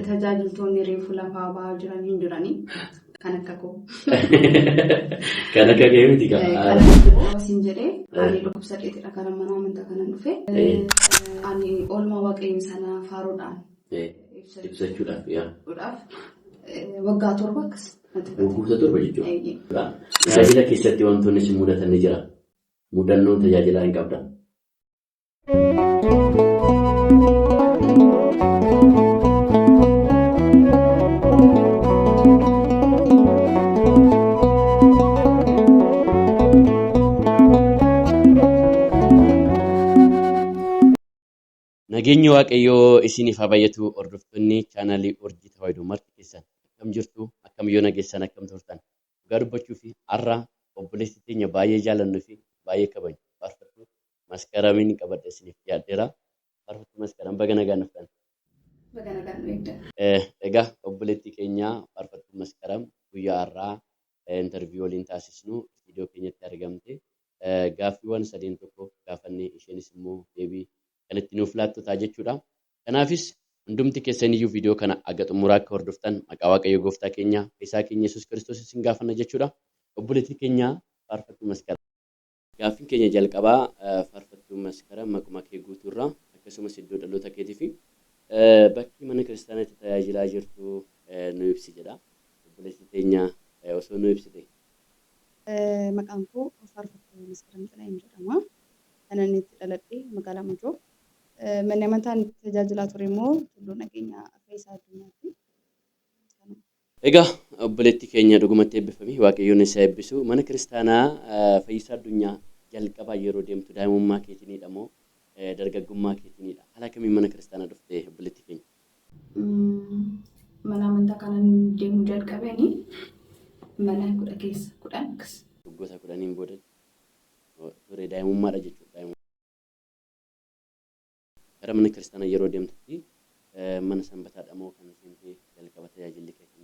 Tajaajiltoonni reefu lafaa ba'aa jiran hin jiranii. Kan akka koo. Kan akka kee miti kaa. Kan akka koo siin jedhee ani dhukkubsadheetidha karaa mana amantaa kanan dhufe. Ani oolmaa Waaqayyoo sana faaruudhaan Ibsachuudhaaf yaa. Ibsachuudhaaf waggaa 7 akkas natti fudhate. Waggoota 7 jechuudha. Tajaajila keessatti wantoonni si mudatan ni jira. Mudannoon tajaajilaa hin qabda. Nageenyi Waaqayyoo isiniif haa baay'atu hordoftoonni chaanaalii Urjii Tawaahidoo marti keessan akkam jirtu akkam yoo nageessan akkam turtan dhugaa dubbachuu fi har'a obboleessi teenya baay'ee jaalannuu fi baay'ee kabajnu faarfattuu Maskaramiin qabadhe isiniif dhiyaadheera. Faarfattuu Maskaram baga nagaan dhuftan. Baga nagaan nu eegdan. Egaa obboleettii keenya faarfattuu Maskaram guyyaa har'aa interview waliin taasisnu istiidiyoo keenyatti argamte. Gaaffiiwwan sadeen tokko gaafannee isheenis immoo deebii kan itti nuuf laattu ta'a jechuudha. Kanaafis hundumti keessaniyyuu viidiyoo kana aga xumuraa akka hordoftan maqaa Waaqayyo Gooftaa keenya Fayyisaa keenya Yesuus Kiristoos isin gaafanna jechuudha. Obboleettii keenya faarfattuu Maskaram. Gaaffiin keenya jalqabaa faarfattuu Maskaram maquma kee guutuurraa akkasumas iddoo dhaloota keetii fi bakki mana kiristaanaa itti tajaajilaa jirtu nu ibsi jedha. Obboleettii teenya osoo nu ibsite. Maqaan koo Faarfattuu Maskaram Xilaayeen jedhama. Kan ani itti dhaladhe magaalaa Mojoo. Manni amantaa ani itti tajaajilaa ture immoo Tulluu Nageenyaa Fayyisaa Addunyaatti. Kanuma. Egaa obboleetti keenya dhugumatti eebbifami Waaqayyoon si haa eebbisu. Mana kiristaanaa Fayyisaa Addunyaa jalqaba yeroo deemtu daa'imummaa keetiinidha moo dargaggummaa keetiinidha? Haala kamiin mana kiristaanaa dhufte obboleetti keenya? Mana amantaa kanan deemuu jalqabeeni mana 10 keessa 10 akkas. Waggoota 10n booda ture daa'imummaadha jechuudha. Gara mana kiristaanaa yeroo deemtutti mana sanbataadha moo kan seentee jalqaba tajaajilli kee kan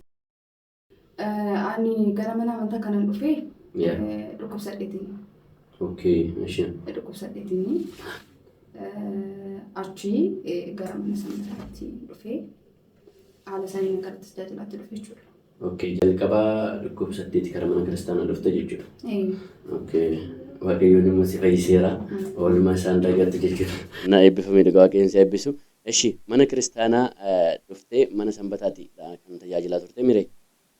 Ani gara mana amantaa kanan dhufe dhukkubsadheetiin. Okay, ishi. Dhukkubsadheetiin achi gara mana sanbataatti dhufe haala saniin gara tajaajilaatti dhufe jechuudha. Okay, jalqaba dhukkubsatteeti gara mana kiristaanaa dhufte jechuudha. Okay, Waaqayyoon immoo si fayyiseera. Oolmaa isaan dagattu jechuudha. Na eebbifamee dhugaa Waaqayyoon si eebbisu. Eshi mana kiristaanaa dhuftee mana sanbataati kan tajaajilaa turte mire.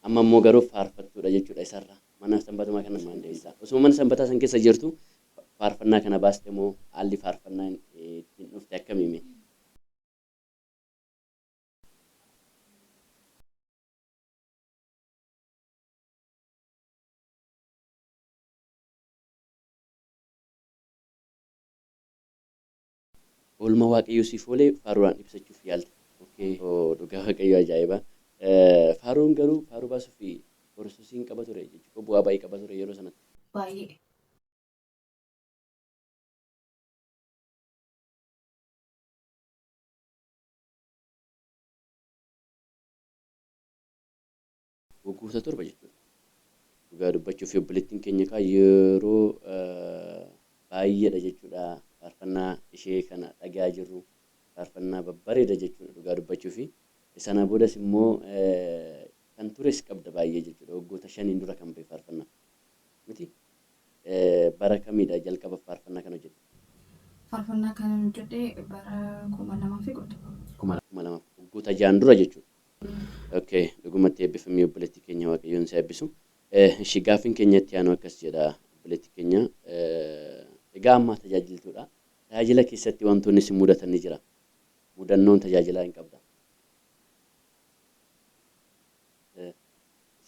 Amma immoo garuu faarfattuudha jechuudha isarra. Mana sanbatumaa kana maandeessaa. Osuma mana sanbataa san keessa jirtu faarfannaa kana baaste moo haalli faarfannaan ittiin dhufte akkamii mee? Oolmaa Waaqayyoo siif oole faaruudhaan ibsachuuf yaalte. Okay. Oh, dhugaa Waaqayyoo ajaa'iba. Faaruun garuu faaruu baasuuf horsusiin qaba ture jechuudha. Bu'aa baay'ee qaba ture yeroo sanatti. Baay'ee. Waggoota 7 jechuudha. Dhugaa dubbachuuf obboleettiin keenya kaa yeroo baay'eedha jechuudha faarfannaa ishee kana dhaga'aa jirru. Faarfannaa babbareeda jechuudha dhugaa dubbachuufi. Sana boodas immoo kan tures qabda baay'ee jechuudha. Waggoota shaniin dura kan ba'e faarfannaa. Miti? Bara kamidha jalqaba faarfannaa kan hojjette? Faarfannaa kanan hojjedhe bara 2017. 2000 waggoota ja'an dura jechuudha. Okay, dhugumatti eebbifamii obboleettii keenya Waaqayyoon si haa eebbisu. Ishi gaaffiin keenya itti aanu akkas jedha obboleettii keenya. Egaa amma tajaajiltuudha. Tajaajila keessatti wantoonni si mudatan ni jira. Mudannoon tajaajilaa hin qabda.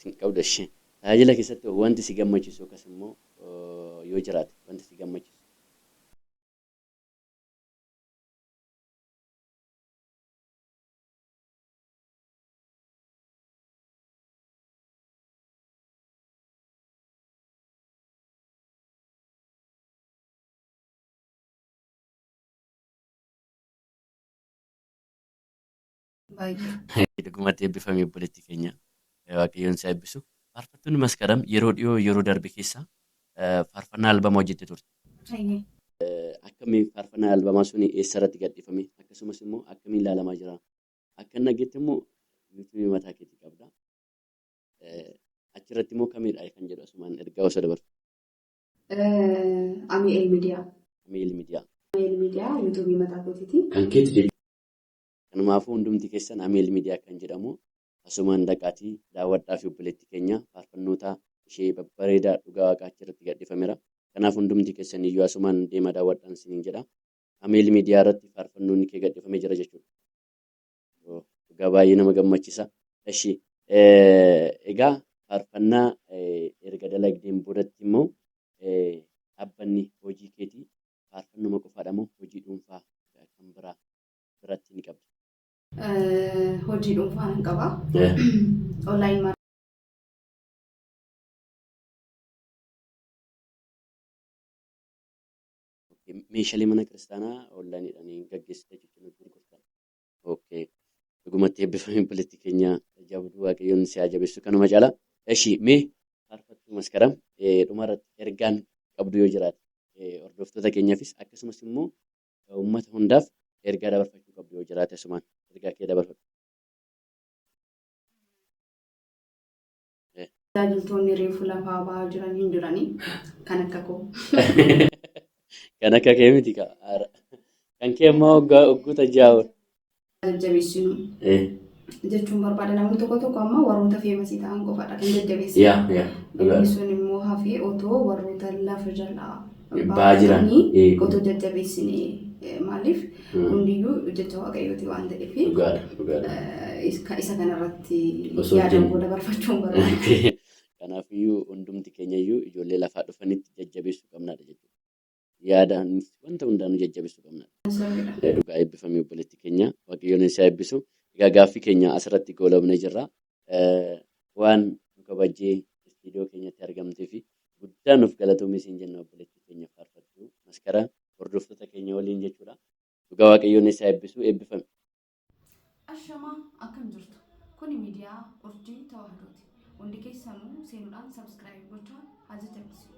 Sin qabda ishi. Tajaajila keessatti wanti si gammachiisu yookaas immoo yoo jiraate wanti si gammachiisu. Baay'ee. Dhugumatti eebbifami obboleettii keenya. Waaqayyoon si haa eebbisu. Faarfattoonni Maskaram yeroo dhiyoo yeroo darbe keessa faarfannaa albama hojjette turte. Eeyyee. Akkami faarfannaa albamaa suni eessarratti gadhiifame? Akkasumas immoo akkamiin ilaalamaa jira? Akkan dhageetti immoo Yuutuubii mataa keetii qabda. Achirratti immoo kamidha kan jedhu asumaan ergaa osoo dabartu. Ami'eel Miidiyaa. Ami'eel Miidiyaa. Ami'eel Miidiyaa yuutuubii mataa kootiiti. Kan keeti jechuudha. Kanumaafuu hundumti keessan Ami'eel Miidiyaa kan jedhamu asumaan dhaqaatii daawwadhaa fi obboleettii keenya faarfannoota ishee babbareedaa dhugaa waaqaa achirratti gadhiifameera. Kanaaf hundumti keessan iyyuu asumaan deema daawwadhaan isiniin jedha. Ami'eel Miidiyaa irratti faarfannoonni kee gadhiifamee jira jechuudha. Dhugaa baay'ee nama gammachiisa. Eshi egaa faarfannaa erga dalagdeen boodatti immoo dhaabbanni hojii keetii faarfannuma qofaadha moo hojii dhuunfaa kan biraa biratti ni qabda? Hojii dhuunfaa nan qaba. Online Meeshaalee mana kiristaanaa onlaayiniidhaan gaggeessita jechuudha gurgurtaa. Okay. Dhugumatti eebbifamee obboleettii keenya jabduu Waaqayyoon si haa jabeessu kanuma caala. Eshi mee faarfattuu Maskaram dhumarratti ergaan qabdu yoo jiraate hordoftoota keenyaafis akkasumas immoo uummata hundaaf ergaa dabarfachuu qabdu yoo jiraate asumaan ergaa kee dabarfadhu. Tajaajiltoonni reefu lafaa ba'aa jiran hin jiranii kan akka koo. Kan akka kee miti kaa. Kan kee immoo waggoota 6 ol. Jajjabeessinu jechuun barbaada. Namni tokko tokko amma warroota famous ta'an qofaadha kan jajjabeessan. Yaa yaa. Inni sun immoo hafee otoo warroota lafa jalaa Ba'aa jiran. Otoo jajjabeessine, maaliif hundiyyuu jecha Waaqayyooti waan ta'eef Dhugaadha dhugaadha. isa kanarratti Osoo yaada hojjennu. koo dabarfachuun barbaada. Kanaafiyyuu hundumti keenyayyuu ijoollee lafaa dhufanitti jajjabeessuu qabnaadha jechuudha. Yaadaan wanta hundaanuu jajjabeessuu qabnaadha. Sirriidha. Dhugaa eebbifamee obboleetti keenya Waaqayyoon si haa eebbisu. Egaa gaaffii keenya asirratti goolabnee jirra. Waan nu kabajjee istiidiyoo keenyatti argamtee fi guddaa nuuf galatoomii siin jenna obboleettii keenya faarfattuu Maskara hordoftoota keenya waliin jechuudha. Dhugaa Waaqayyoon si haa eebbisu, eebbifame. Ashamaa, akkam jirtu? Kuni miidiyaa Urjii Tawaahidooti. Hundi keessanuu seenuudhaan subscribe gochaa haa jajjabeessinu.